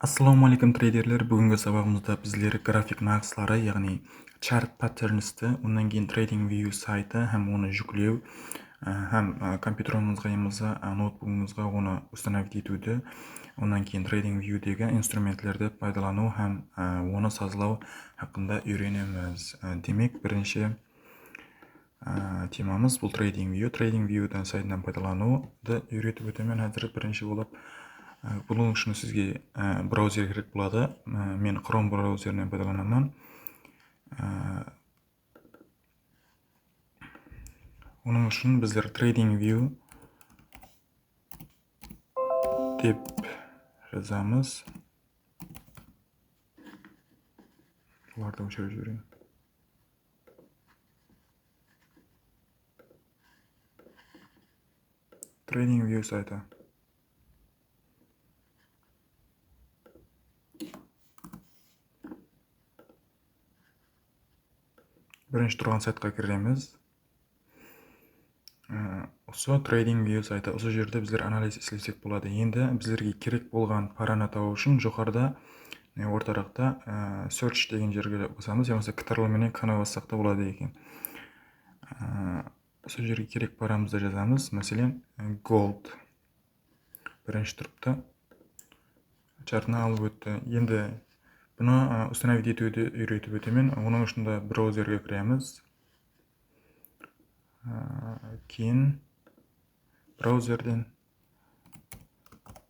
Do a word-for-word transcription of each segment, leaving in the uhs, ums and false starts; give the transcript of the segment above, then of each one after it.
Assalamu aleykum, treyderler. Búgingi sabaǵımızda bizler grafik naǵısları, yaǵnıy chart patterns-ti, onnan keyin TradingView saytı hám onı júklew, e, hám, e, kompyuterińizge yamasa, e, noutbugińizge onı установить etiwdi, onnan keyin TradingView-degi instrumentlerdi paydalanıw hám, e, onı sazlaw haqqında úyrenemiz. E, demek, birinshi Á, temamız bul TradingView. TradingView-dan saytınan paydalanıwdı úyretip ótemen házir birinshi bolıp. Á, bunıń ushın sizge, á, brauzer kerek boladı. Á, men Chrome brauzerinen paydalanaman. Á, onıń ushın bizler TradingView dep jazamız. Bulardı óshirip jibereyin. TradingView saytı. Birinshi turǵan saytqa kiremiz. Ee, usı TradingView saytı, usı jerde bizler analiz islesek boladı. Endi bizlerge kerek bolǵan parani tabıw ushın joqarıda, e, ortaraqta, e, search degen jerge basamız, yamasa Ctrl menen kana bassaq ta boladı eken. Ee, usı jerge kerek paramızdı jazamız. Máselen, e, gold. Birinshi turıptı. Chartını alıp ótti. Endi bunı, a, установить etiwdi úyretip ótemen. Onıń ushın da brauzerge kiremiz. A, keyin brauzerden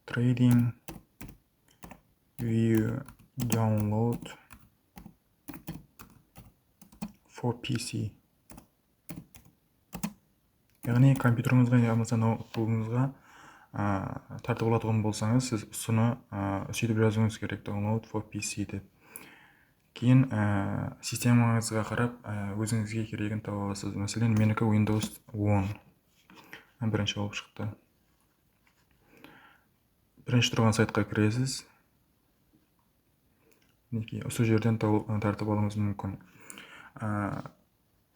TradingView download for P C. Yaǵnıy kompyuterińizge yamasa noutbugińizge, a, tartıp alatuǵın bolsańız, siz usını, a, sóytip jazıwıńız kerek, download for P C dep. Keyin, a, sistemańızǵa qarap, a, ózińizge keregin taba alasız. Máselen, meniki Windows on. Birinshi bolıp shıqtı. Birinshi turǵan saytqa kiresiz. Minekey, usı jerden tawıp, tartıp alıwıńız múmkin. A,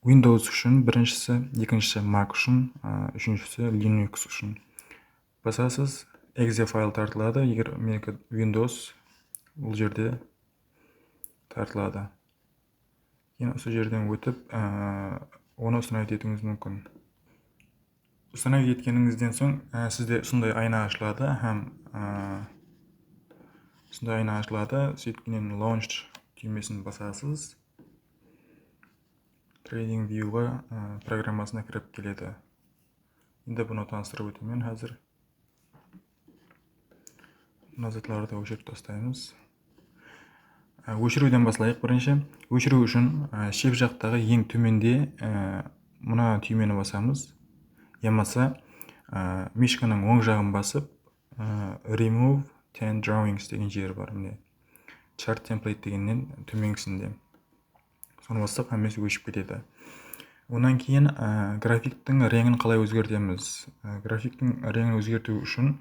Windows ushın birinshisi, ekinshisi Mac ushın, a, úshinshisi Linux ushın. Basasız, exe fayl tartıladı, eger meniki Windows, bul jerde tartıladı. Keyin usı jerden ótip, a, onı установить etiwińiz múmkin. Установить etkenińizden soń, á, sizde usınday ayna ashıladı hám, á, usınday ayna ashıladı. Sóytkennen launch túymesin basasız. TradingViewǵa, á, programmasına kirip keledi. Endi bunı tanıstırıp ótemen házir. Mına zatlardı óshirip taslaymız. Á, óshiriwden baslayıq birinshi. Óshiriw ushın, á, shep jaqtaǵı eń tómende, á, mına túymeni basamız. Yamasa, á, mishkanıń oń jaǵın basıp, á, Remove ten drawings degen jeri bar, mine. Chart template degennen tómengisinde. Sonı bassaq, hámmesi óship ketedi. Onnan keyin, á, grafiktiń reńin qalay ózgertemiz? Á, grafiktiń reńin ózgertiw ushın,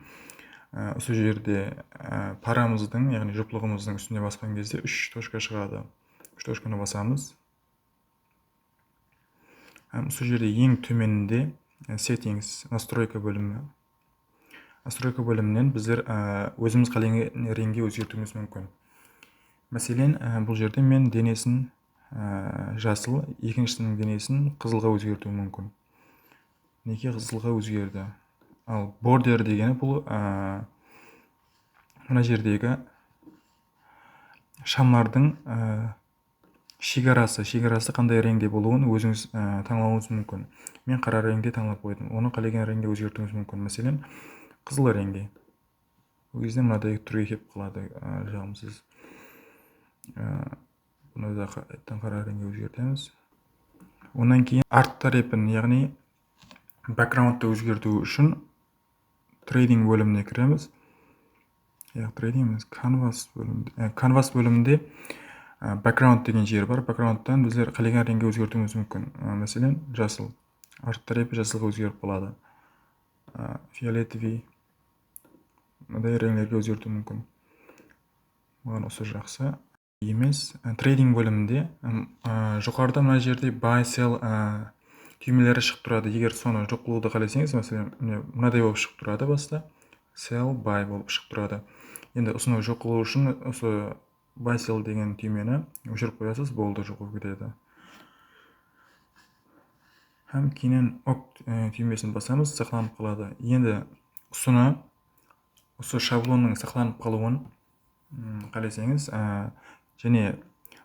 á, usı jerde, á, paramızdıń, yaǵnıy juplıǵımızdıń ústine basqan gezde úsh tochka shıǵadı. Úsh tochkanı basamız. Hám usı jerde eń tómeninde, á, settings, nastroyka bólimi. Nastroyka bóliminen bizler, á, ózimiz qálegen reńge ózgertiwimiz múmkin. Máselen, á, bul jerde men denesin, á, jasıl, ekinshisiniń denesin qızılǵa ózgertiwim múmkin. Minekey, qızılǵa ózgerdi. Al, border degeni bul, á, mına jerdegi shamlardıń, á, shegarası, shegarası qanday reńde bolıwın ózińiz, á, tańlawıńız múmkin. Men qara reńde tańlap qoydım. Onı qálegen reńge ózgertiwińiz múmkin. Máselen, qızıl reńge. Bul gezde mınaday túrge kelip qaladı, á, jaǵımsız. Á, bunı da qaytadan qara reńge ózgertemiz. Onnan keyin art tárepin, yaǵnıy backgroundtı ózgertiw ushın trading bólimine kiremiz. Yaq, trading emes, canvas bóliminde, e, canvas bóliminde, e, background degen jer bar. Backgroundtan bizler qálegen reńge ózgertiwimiz múmkin. E, máselen, jasıl. Art tárepi jasılǵa ózgerip qaladı. E, fioletoviy. Mınaday reńlerge ózgertiw múmkin. Maǵan usı jaqsı. Emes, e, trading bóliminde, ım, e, joqarıda mına jerde buy, sell, e, túymeleri shıǵıp turadı. Eger sonı joq qılıwdı qáleseńiz, máselen, mine, mınaday bolıp shıǵıp turadı basta. Sell buy bolıp shıǵıp turadı. Endi usını joq qılıw ushın usı buy sell degen túymeni óshirip qoyasız, boldı, joq bolıp ketedi. Hám keyin ok, e, túymesin basamız, saqlanıp qaladı. Endi usını, usı shablonnıń saqlanıp qalıwın, mm, qáleseńiz, e, jáne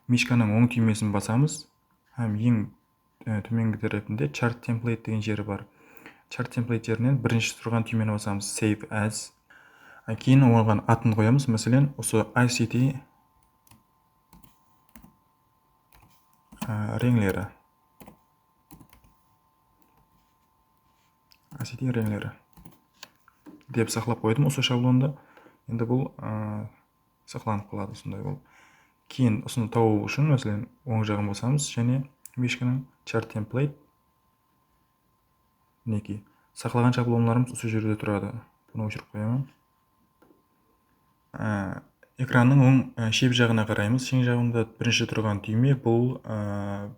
mishkanıń oń túymesin basamız hám eń, e, tómengi tárepinde chart template degen jeri bar. Chart template jerinen birinshi turǵan túymeni basamız, save as. E, keyin oǵan atın qoyamız, máselen, usı I C T, e, reńleri. I C T reńleri dep saqlap qoydım usı shablondı. Endi bul, ı, saqlanıp qaladı usınday bolıp. Keyin usını tabıw ushın, máselen, oń jaǵın basamız, jáne mishkanıń chart template. Minekey, saqlaǵan shablonlarımız usı jerde turadı. Bunı óshirip qoyaman. Á, ekrannıń oń, á, shep jaǵına qaraymız. Shep jaǵında birinshi turǵan túyme bul, á,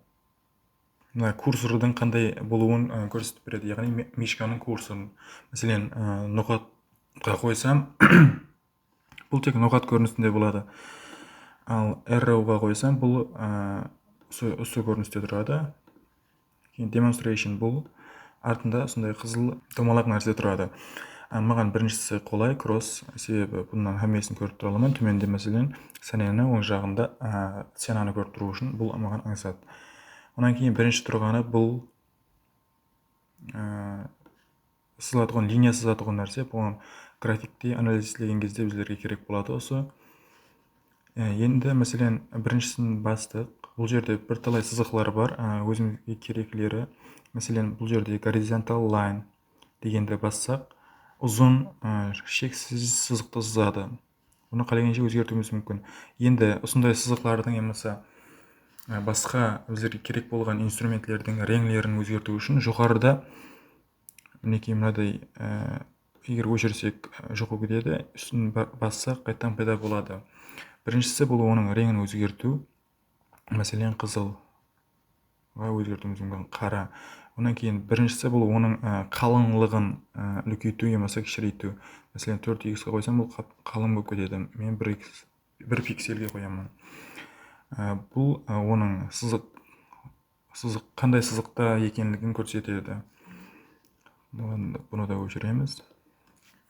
mına kursordıń qanday bolıwın, á, kórsetip beredi. Yaǵnıy mi-, mishkanıń kursorın. Máselen, á, noqatqa qoysam, bul tek noqat kórinisinde boladı. Al arrowǵa qoysam, bul, á, usı, usı kóriniste turadı. Keyin demonstration bul. Artında usınday qızıl domalaq nárse turadı. Á, maǵan birinshisi qolay, cross, sebebi bunnan hámmesin kórip tura alaman. Tómende, máselen, sáneni oń jaǵında, á, scenanı kórip turıw ushın bul maǵan ańsat. Onnan keyin birinshi turǵanı bul, á, sızılatuǵın, liniya sızılatuǵın nárse. Buǵan grafikte analiz islegen gezde bizlerge kerek boladı usı. E, endi, máselen, birinshisin bastıq. Bul jerde bir talay sızıqlar bar, e, ózimizge kerekleri. Máselen, bul jerde horizontal line degendi bassaq, uzın, e, sheksiz sızıqtı sızadı. Bunı qálegenshe ózgertiwimiz múmkin. Endi usınday sızıqlardıń yamasa, e, basqa bizlerge kerek bolǵan instrumentlerdiń reńlerin ózgertiw ushın joqarıda Minekey, mınaday, e, eger óshirsek, e, joq bolıp ketedi, ústin ba-, bassaq, qaytadan payda boladı. Birinshisi, bul onıń reńin ózgertiw. Máselen, qızılǵa ózgertiwimiz múmkin, qara. Onnan keyin birinshisi, bul onıń, e, qalıńlıǵın, e, úlkeytiw yamasa kishireytiw. Máselen, tórt iks qa qoysam, bul qap-, qalıń bolıp ketedi. Men bir iks, bir pikselge qoyaman. E, bul, e, onıń sızıq sızıq, qanday sızıqta ekenligin kórsetedi. Bunı, bunı da óshiremiz.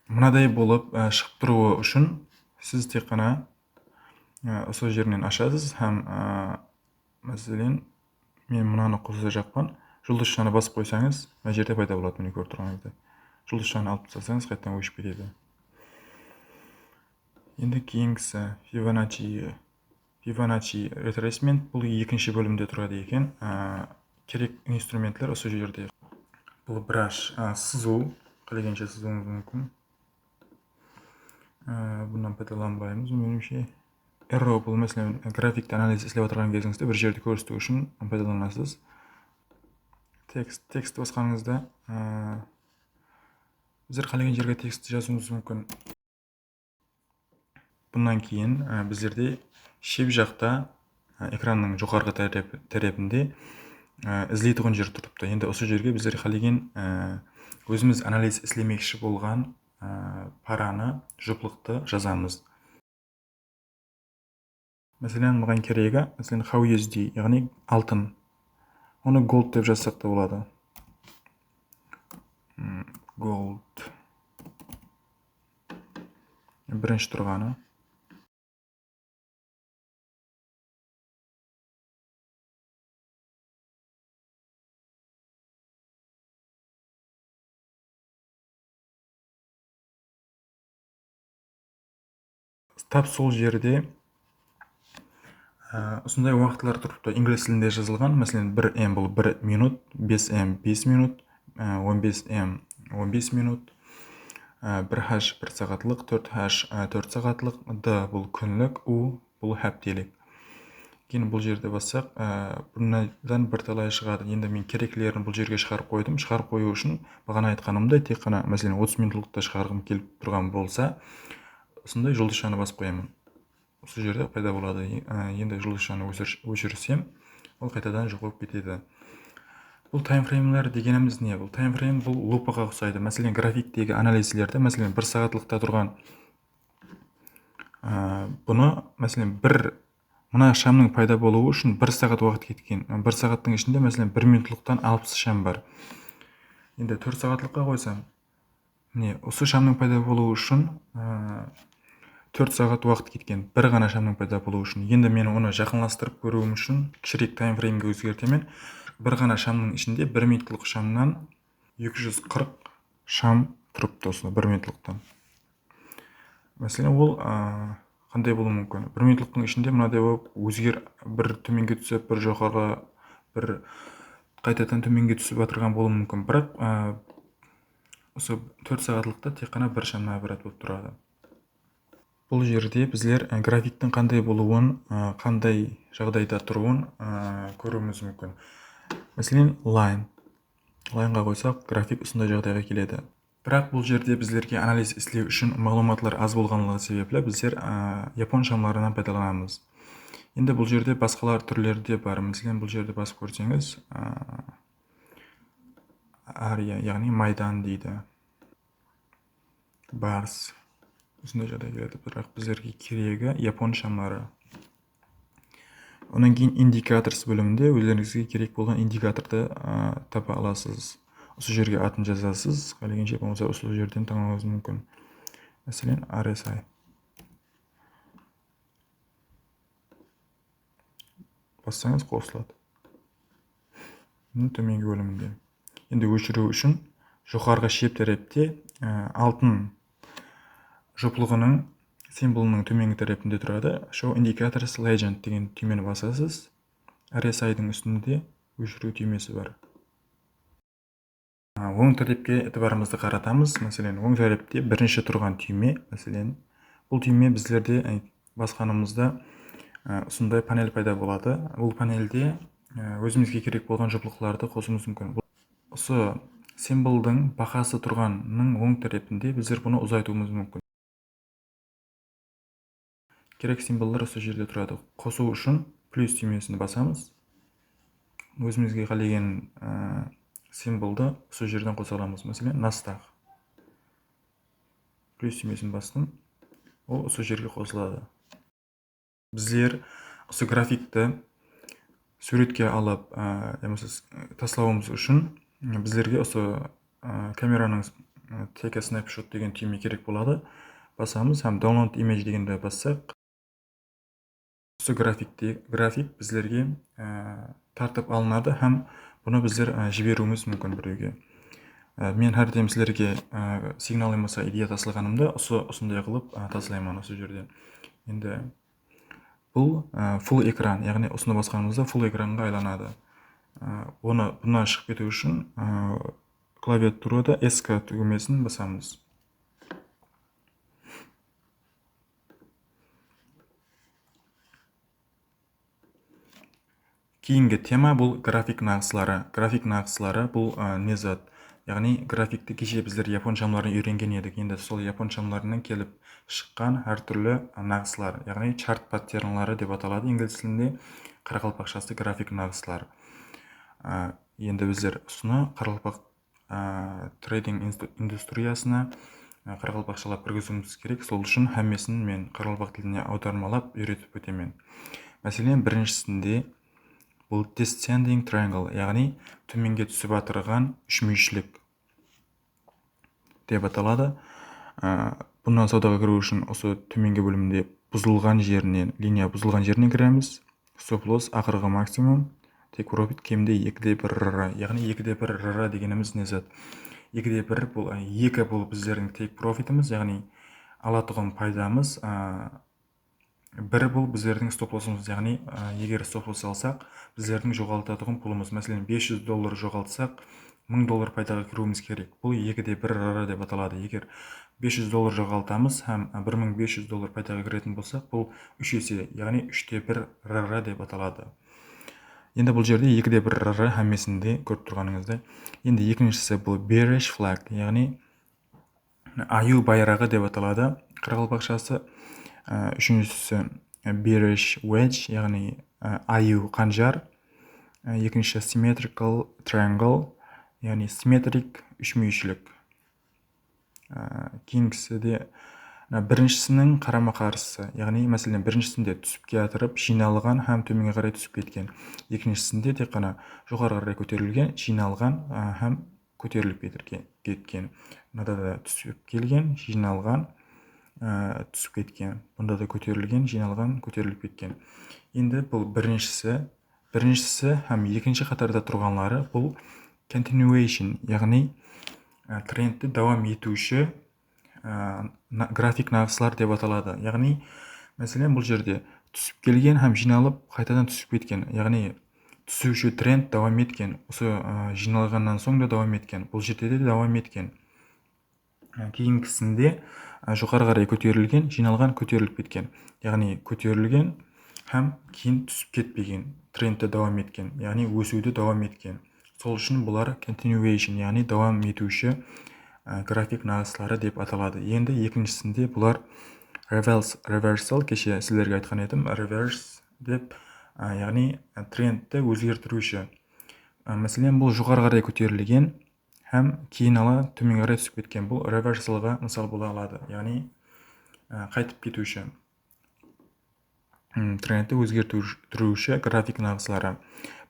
Mınaday bolıp, e, shıǵıp turıwı ushın siz tek ǵana, e, usı jerinen ashasız hám, e, máselen, men mınanı qosajaqpan. Juldızshanı basıp qoysańız, mına jerde payda boladı, mine, kórip turǵanıńızday. Juldızshanı alıp taslasańız, qaytadan óship ketedi. Endi keyingisi Fibonacci, Fibonacci retracement, bul ekinshi bólimde turadı eken. Á, kerek instrumentler usı jerde. Bul brush, á, sızıw, qálegenshe sızıwıńız múmkin. Á, bunnan paydalanbaymız, menimshe. Arrow, bul, máselen, grafikte analiz islep atırǵan gezińizde bir jerdi kórsetiw ushın paydalanasız. Tekst, tekst basqanıńızda, á, bizler qálegen jerge tekstti jazıwımız múmkin. Bunnan keyin, e, bizlerde shep jaqta, e, ekrannıń joqarǵı tárep-, tárepinde, e, izleytuǵın jer turıptı. Endi usı jerge bizler qálegen, e, ózimiz analiz islemekshi bolǵan, e, paranı, juplıqtı jazamız. Máselen, maǵan keregi, máselen, H U S D, yaǵnıy altın. Onı gold dep jazsaq ta boladı. Hmm, gold. Birinshi turǵanı. Tap sol jerde, e, usınday waqıtlar turıptı. Inglis tilinde jazılǵan, máselen, bir M bul bir minut, bes M bes minut, e, on bes M on bes minut, e, bir H bir saatlıq, tórt H, e, tórt saatlıq, D bul kúnlik, U bul háptelik. Keyin bul jerde bassaq, e, bundan bir talay shıǵadı. Endi men kereklerin bul jerge shıǵarıp qoydım. Shıǵarıp qoyıw ushın, baǵana aytqanımday, tek ǵana, máselen, otız minutlıqta shıǵarǵım kelip turǵan bolsa, usınday juldızshanı basıp qoyaman. Usı jerde payda boladı. E, endi juldızshanı óshir-, óshirip qoysam, ol qaytadan joq bolıp ketedi. Bul taymfreymler degenimiz ne? Bul taymfreym bul lupaǵa uqsaydı. Máselen, grafiktegi analizlerde, máselen, bir saatlıqta turǵan, ı, bunı, máselen, bir, mına shamnıń payda bolıwı ushın bir saat waqıt ketken. Bir saattıń ishinde, máselen, bir minutlıqtan alpıs sham bar. Endi tórt saatlıqqa qoysam, mine, usı shamnıń payda bolıwı ushın, ı, tórt saat waqıt ketken, bir ǵana shamnıń payda bolıwı ushın. Endi men onı jaqınlastırıp kóriwim ushın kishirek taymfreymge ózgertemen. Bir ǵana shamnıń ishinde bir minutlıq shamnan eki júz qırq sham turıptı usı bir minutlıqtan. Máselen, ol, a, qanday bolıwı múmkin? Bir minutlıqtıń ishinde mınaday bolıp ózger-, bir tómenge túsip, bir joqarıǵa, bir qaytadan tómenge túsip atırǵan bolıwı múmkin. Biraq, a, usı tórt saatlıqta tek ǵana bir shamnan ibarat bolıp turadı. Bul jerde bizler, e, grafiktiń qanday bolıwın, e, qanday jaǵdayda turıwın, e, kóriwimiz múmkin. Máselen, line. Lineǵa qoysaq, grafik usınday jaǵdayǵa keledi. Biraq bul jerde bizlerge analiz islew ushın maǵlıwmatlar az bolǵanlıǵı sebepli bizler, e, yapon shamlarınan paydalanamız. Endi bul jerde basqalar túrleri de bar. Máselen, bul jerde basıp kórseńiz, e, ariya, yaǵnıy maydan deydi. Bars. Usınday jaǵday keledi, biraq bizlerge keregi yapon shamları. Onnan keyin indicators bóliminde ózlerińizge kerek bolǵan indikatordı, a, taba alasız. Usı jerge atın jazasız, qálegenshe bolmasa usı jerden tańlawıńız múmkin. Máselen, R S I. Bassańız qosıladı. Bunıń tómengi bóliminde. Endi óshiriw ushın joqarǵı shep tárepte, e, altın juplıǵınıń simvolınıń tómengi tárepinde turadı. Show Indicators Legend degen túymeni basasız. R S I-dıń ústinde óshiriw túymesi bar. A, oń tárepke itibarımızdı qaratamız. Máselen, oń tárepte birinshi turǵan túyme, máselen, bul túyme bizlerde, e, basqanımızda, e, usınday panel payda boladı. Bul panelde, e, ózimizge kerek bolǵan juplıqlardı qosıwımız múmkin. Bul, usı simvoldıń bahası turǵanınıń oń tárepinde bizler bunı uzaytıwımız múmkin. Kerek simvollar usı jerde turadı. Qosıw ushın plyus túymesin basamız. Ózimizge qálegen, e, simvoldı usı jerden qosa alamız. Máselen, Nasdaq. Plyus túymesin bastım. Ol usı jerge qosıladı. Bizler usı grafikti súwretke alıp, e, yamasa s-, taslawımız ushın bizlerge usı, e, kameranıń, e, teki snapshot degen túyme kerek boladı. Basamız hám download image degendi bassaq, usı grafikte, grafik bizlerge, e, tartıp alınadı hám bunı bizler, e, jiberiwimiz múmkin birewge. E, men hár dayım sizlerge, e, signal yamasa ideya taslaǵanımda usı, usınday qılıp, e, taslayman usı jerde. Endi bul, e, full ekran, yaǵnıy usını basqanımızda full ekranǵa aylanadı. E, onı bunnan shıǵıp ketiw ushın, e, klaviaturada S K túgimesin basamız. Keyingi tema bul grafik naǵısları. Grafik naǵısları bul, e, ne zat? Yaǵnıy grafikti keshe bizler yapon shamların úyrengen edik. Endi sol yapon shamlarınan kelip shıqqan hár túrli, e, naǵıslar, yaǵnıy chart patternları dep ataladı inglis tilinde, qaraqalpaqshası grafik naǵıslar. E, endi bizler usını qaraqalpaq a, trading instu-, industriyasına, a, qaraqalpaqshalap kirgiziwimiz kerek. Sol ushın hámmesin men qaraqalpaq tiline awdarmalap úyretip ótemen. Máselen, birinshisinde bul descending triangle, yaǵnıy tómenge túsip atırǵan úshmúyeshlik dep ataladı. A, bunnan sawdaǵa kiriw ushın usı tómengi bólimde buzılǵan jerinen, liniya buzılǵan jerinen kiremiz. Stop loss aqırǵı maksimum, take profit kemde eki de bir R R, yaǵnıy eki de bir R R degenimiz ne zat? Eki de bir bul, e, eki bul bizlerdiń take profitimiz, yaǵnıy alatuǵın paydamız, a, bir bul bizlerdiń stop lossımız, yaǵnıy, a, eger stop loss alsaq, bizlerdiń joǵaltatuǵın pulımız, máselen, bes júz dollar joǵaltsaq, mıń dollar paydaǵa kiriwimiz kerek. Bul eki de bir R R dep ataladı. Eger bes júz dollar joǵaltamız hám bir mıń bes júz dollar paydaǵa kiretin bolsaq, bul úsh ese, yaǵnıy úsh te bir R R dep ataladı. Endi bul jerde eki de bir R R hámmesin de kórip turǵanıńızday. Endi ekinshisi bul bearish flag, yaǵnıy ayıw bayraǵı dep ataladı qaraqalpaqshası. Á, úshinshisi bearish wedge, yaǵnıy, á, ayıw qanjar. Á, ekinshisi symmetrical triangle, yaǵnıy simmetrik úshmúyeshlik. Á, keyingisi de, mına, birinshisiniń qarama-qarsı, yaǵnıy, máselen, birinshisinde túsip kiyatırıp, jıynalǵan hám tómenge qaray túsip ketken. Ekinshisinde tek ǵana joqarı qaray kóterilgen, jıynalǵan, á, hám kóterilip ketirgen, ketken. Mınada da túsip kelgen, jıynalǵan, á, túsip ketken. Bunda da kóterilgen, jıynalǵan, kóterilip ketken. Endi bul birinshisi, birinshisi hám ekinshi qatarda turǵanları bul continuation, yaǵnıy, á, trendti dawam etiwshi, á, na-, grafik naǵıslar dep ataladı. Yaǵnıy, máselen, bul jerde túsip kelgen hám jıynalıp, qaytadan túsip ketken. Yaǵnıy, túsiwshi trend dawam etken. Usı, á, jıynalǵannan soń da dawam etken. Bul jerde de dawam etken. Á, keyingisinde, á, joqarı qaray kóterilgen, jıynalǵan, kóterilip ketken. Yaǵnıy, kóterilgen hám keyin túsip ketpegen, trendte dawam etken, yaǵnıy, ósiwdi dawam etken. Sol ushın bular continuation, yaǵnıy, dawam etiwshi, á, grafik naǵısları dep ataladı. Endi ekinshisinde bular reverse, reversal, keshe sizlerge aytqan edim, reverse dep, á, yaǵnıy, á, trendti ózgertiriwshi. Á, máselen, bul joqarı qaray kóterilgen hám keyin ala tómenge qaray túsip ketken. Bul reversalǵa mısal bola aladı, yaǵnıy, á, qaytıp ketiwshi. Hmm, trendti ózgertiriwshi grafik naǵısları.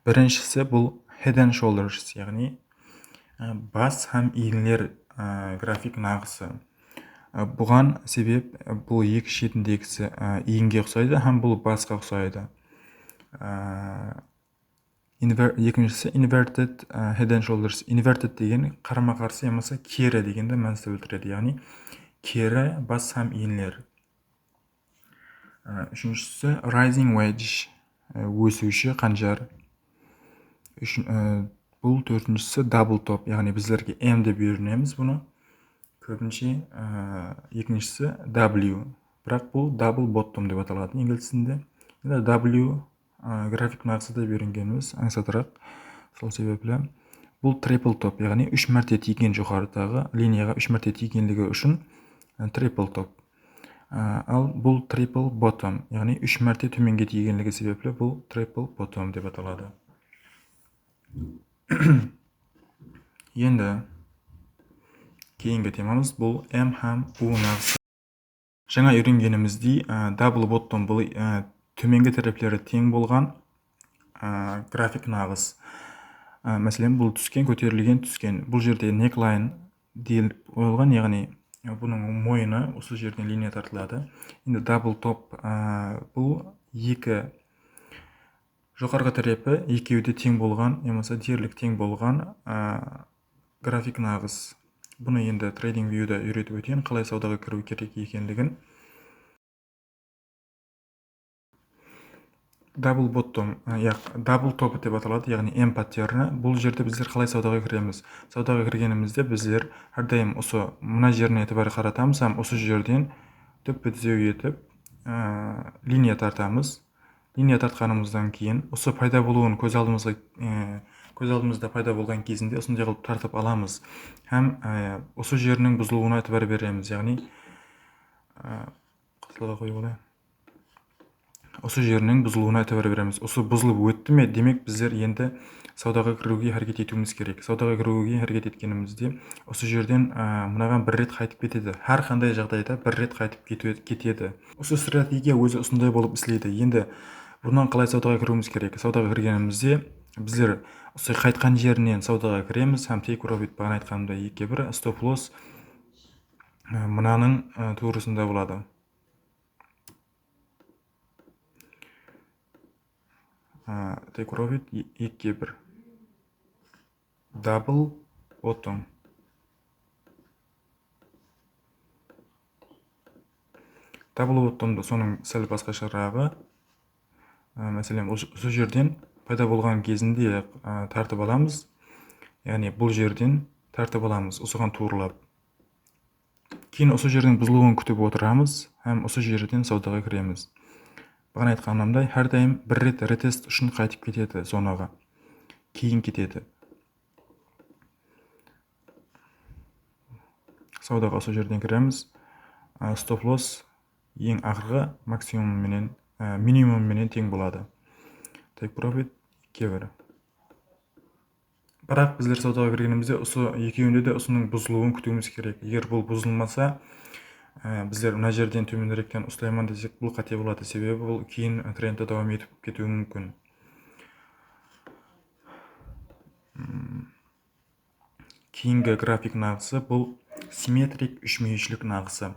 Birinshisi bul Head and Shoulders, yaǵnıy, á, bas hám iyinler, á, grafik naǵısı. Á, buǵan sebep, á, bul eki shetindegisi, á, iyinge uqsaydı hám bul basqa uqsaydı. Á, inver-, ekinshisi inverted, á, Head and Shoulders. Inverted degen qarama-qarsı yamasa keri degendi mánisti bildiredi. Yaǵnıy, keri bas hám iyinler. Á, úshinshisi rising wedge, á, ósiwshi qanjar. Úshin-, á, bul tórtinshisi double top, yaǵnıy bizlerge M dep úyrenemiz bunı. Kóbinshe, á, ekinshisi W. Biraq bul double bottom dep ataladı ingliz tilinde. Endi W, á, grafik naǵısı dep úyrengenimiz ańsatıraq. Sol sebepli bul triple top, yaǵnıy úsh márte tiygen joqarıdaǵı liniyaǵa úsh márte tiygenligi ushın, á, triple top. Á, al bul triple bottom, yaǵnıy úsh márte tómenge tiygenligi sebepli bul triple bottom dep ataladı. Endi keyingi temamız bul M hám U naǵısı. Jańa úyrengenimizdey, á, double bottom bul, á, tómengi tárepleri teń bolǵan, á, grafik naǵıs. Á, máselen, bul túsken, kóterilgen, túsken. Bul jerde neckline deyilip qoyılǵan, yaǵnıy, bunıń moyını usı jerden liniya tartıladı. Endi double top, á, bul eki joqarǵı tárepi ekewi de teń bolǵan yamasa derlik teń bolǵan, á, grafik naǵıs. Bunı endi TradingViewda úyretip óteyin, qalay sawdaǵa kiriw kerek ekenligin. Double bottom, á, yaq, double top dep ataladı, yaǵnıy M patterni. Bul jerde bizler qalay sawdaǵa kiremiz? Sawdaǵa kirgenimizde bizler hár dayım usı mına jerine itibar qaratamız hám usı jerden dúppi-dúzew etip, á, liniya tartamız. Liniya tartqanımızdan keyin usı payda bolıwın kóz aldımızǵa, e, kóz aldımızda payda bolǵan gezinde usınday qılıp tartıp alamız. Hám, e, usı jeriniń buzılıwına itibar beremiz, yaǵnıy, e, qızılǵa qoyıp alayın. Usı jeriniń buzılıwına itibar beremiz. Usı buzılıp ótti me, demek, bizler endi sawdaǵa kiriwge háreket etiwimiz kerek. Sawdaǵa kiriwge háreket etkenimizde usı jerden, e, mınaǵan bir ret qaytıp ketedi. Hár qanday jaǵdayda bir ret qaytıp ketiwe-, ketedi. Usı strategiya ózi usınday bolıp isleydi. Endi bunnan qalay sawdaǵa kiriwimiz kerek? Sawdaǵa kirgenimizde bizler usı qaytqan jerinen sawdaǵa kiremiz hám take profit, baǵana aytqanımday, eki bir stop loss, e, mınanıń, e, tuwrısında boladı. E, take profit e-, eki bir. Double bottom. Double bottomdı sonıń sál basqasharaǵı. Á, máselen, usı, usı jerden payda bolǵan gezinde, á, tartıp alamız. Yaǵnıy, bul jerden tartıp alamız, usıǵan tuwrılap. Keyin usı jerdiń buzılıwın kútip otıramız hám usı jerden sawdaǵa kiremiz. Baǵana aytqanımday, hár dayım bir ret retest ushın qaytıp ketedi zonaǵa. Keyin ketedi. Sawdaǵa usı jerden kiremiz. Á, stop loss eń aqırǵı maksimum menen, á, minimum menen teń boladı. Take profit eki bir. Biraq bizler sawdaǵa kirgenimizde usı ekewinde de usınıń buzılıwın kútiwimiz kerek. Eger bul buzılmasa, e, bizler mına jerden tómenirekten uslayman desek, bul qáte boladı. Sebebi bul keyin trendti dawam etip ketiwi múmkin. Hmm. Keyingi grafik naǵısı bul simmetrik úshmúyeshlik naǵısı.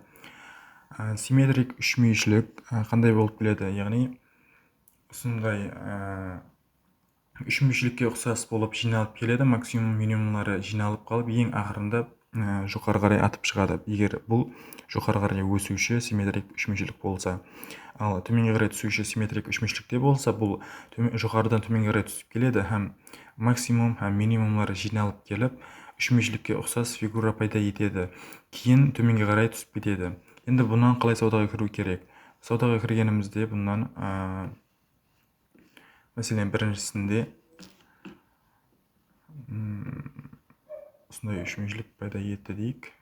E, simmetrik úshmúyeshlik, e, qanday bolıp keledi? Yaǵnıy usınday, e, úshmúyeshlikke uqsas bolıp jıynalıp keledi. Maksimum minimumları jıynalıp qalıp, eń aqırında, e, joqarı qaray atıp shıǵadı. Eger bul joqarı qaray ósiwshi simmetrik úshmúyeshlik bolsa. Al, tómenge qaray túsiwshi simmetrik úshmúyeshlikte bolsa, bul tóme-, joqarıdan tómenge qaray túsip keledi hám maksimum hám minimumları jıynalıp kelip, úshmúyeshlikke uqsas figura payda etedi. Keyin tómenge qaray túsip ketedi. Endi bunnan qalay sawdaǵa kiriw kerek? Sawdaǵa kirgenimizde bunnan, e, Máselen, birinshisinde, mm, usınday úshmúyeshlik payda etti deyik.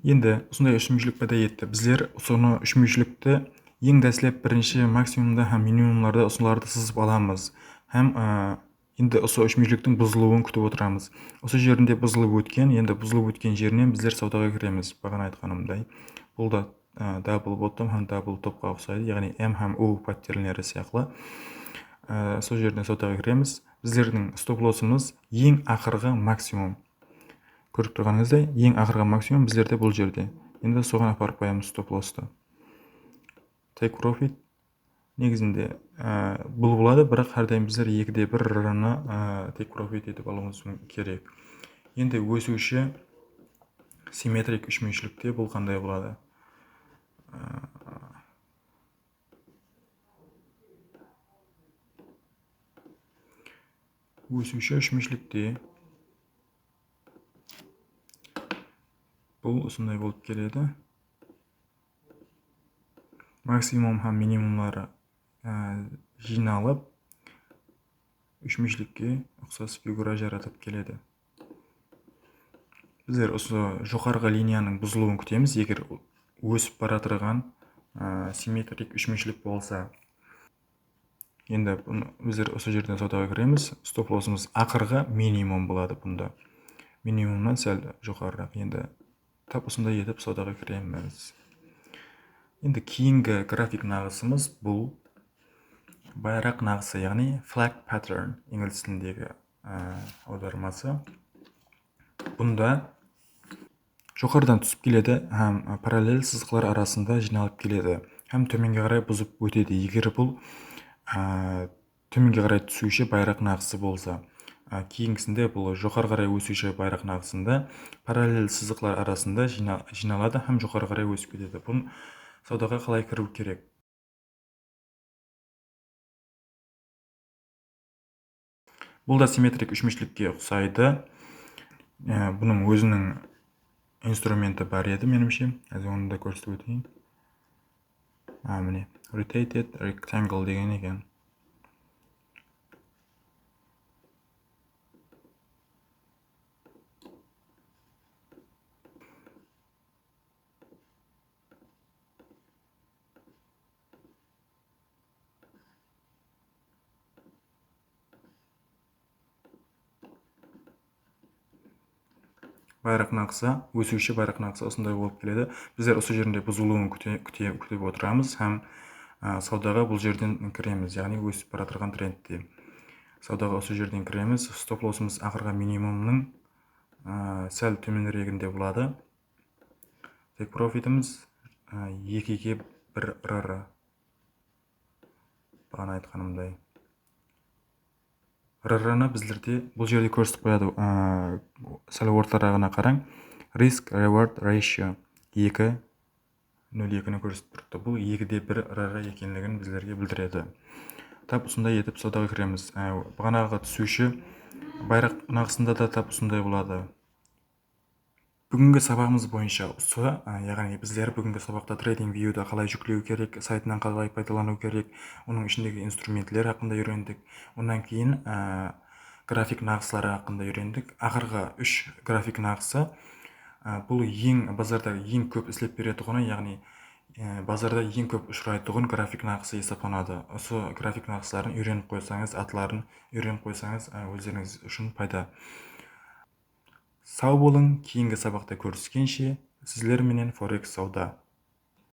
Endi usınday úshmúyeshlik payda etti. Bizler usını úshmúyeshlikti eń dáslep birinshi maksimumda hám minimumlarda usılardı sızıp alamız. Hám, a, endi usı úshmúyeshliktiń buzılıwın kútip otıramız. Usı jerinde buzılıp ótken, endi buzılıp ótken jerinen bizler sawdaǵa kiremiz, baǵana aytqanımday. Bul da, a, double bottom hám double topqa uqsaydı, yaǵnıy M hám O patternleri sıyaqlı. A, sol jerden sawdaǵa kiremiz. Bizlerdiń stop lossımız eń aqırǵı maksimum. Kórip turǵanıńızday, eń aqırǵı maksimum bizlerde bul jerde. Endi soǵan aparıp qoyamız stop losstı. Take profit. Negizinde, e, bul boladı, biraq hár dayım bizler ekide bir R R-nı, e, take profit etip alıwımız kerek. Endi ósiwshi simmetrik úshmúyeshlikte bul qanday boladı? E, Ósiwshi úshmúyeshlikte bul usınday bolıp keledi. Maksimum hám minimumları, e, jıynalıp, úshmúyeshlikke uqsas figura jaratıp keledi. Bizler usı joqarǵı liniyanıń buzılıwın kútemiz, eger ósip baratırǵan, e, simmetrik úshmúyeshlik bolsa. Endi bunı bizler usı jerden sawdaǵa kiremiz. Stop lossımız aqırǵı minimum boladı bunda. Minimumnan sál joqarıraq. Endi tap usınday etip sawdaǵa kiremiz. Endi keyingi grafik naǵısımız bul bayraq naǵısı, yaǵnıy flag pattern, inglis tilindegi, e, awdarması. Bunda joqarıdan túsip keledi hám parallel sızıqlar arasında jıynalıp keledi hám tómenge qaray buzıp ótedi. Eger bul, a, tómenge qaray túsiwshi bayraq naǵısı bolsa, a, keyingisinde bul joqarı qaray ósiwshi bayraq naǵısında parallel sızıqlar arasında jıyna-, jıynaladı hám joqarı qaray ósip ketedi. Bul sawdaǵa qalay kiriw kerek? Bul da simmetrik úshmúyeshlikke uqsaydı. E, bunıń óziniń instrumenti bar edi, menimshe. Házir onı da kórsetip óteyin. A, mine, rotated rectangle degen eken. Bayraq naǵısı, ósiwshi bayraq naǵısı usınday bolıp keledi. Bizler usı jerinde buzılıwın kúte-, kúte-, kútip otıramız hám, a, sawdaǵa bul jerden kiremiz, yaǵnıy ósip baratırǵan trendte. Sawdaǵa usı jerden kiremiz. Stop lossımız aqırǵı minimumnıń, a, sál tómenireginde boladı. Take profitimiz, a, ekige bir R R. Baǵana aytqanımday. R R-nı bizlerde bul jerde kórsetip qoyadı. A, sál ortaraǵına qarań. Risk reward ratio eki, nol ekini kórsetip turıptı. Bul ekide bir R R ekenligin bizlerge bildiredi. Tap usınday etip sawdaǵa kiremiz. A, baǵanaǵı túsiwshi bayraq naǵısında da tap usınday boladı. Búgingi sabaǵımız boyınsha usı, á, yaǵnıy bizler búgingi sabaqta TradingViewdı qalay júklew kerek, saytınan qalay paydalanıw kerek, onıń ishindegi instrumentler haqqında úyrendik. Onnan keyin, á, grafik naǵısları haqqında úyrendik. Aqırǵı úsh grafik naǵısı, á, bul eń, bazarda eń kóp islep beretuǵını, yaǵnıy, e, bazarda eń kóp ushıraytuǵın grafik naǵısı esaplanadı. Usı grafik naǵısların úyrenip qoysańız, atların úyrenip qoysańız, á, ózlerińiz ushın payda. Saw bolıń, keyingi sabaqta kóriskenshe, sizler menen Forex sawda.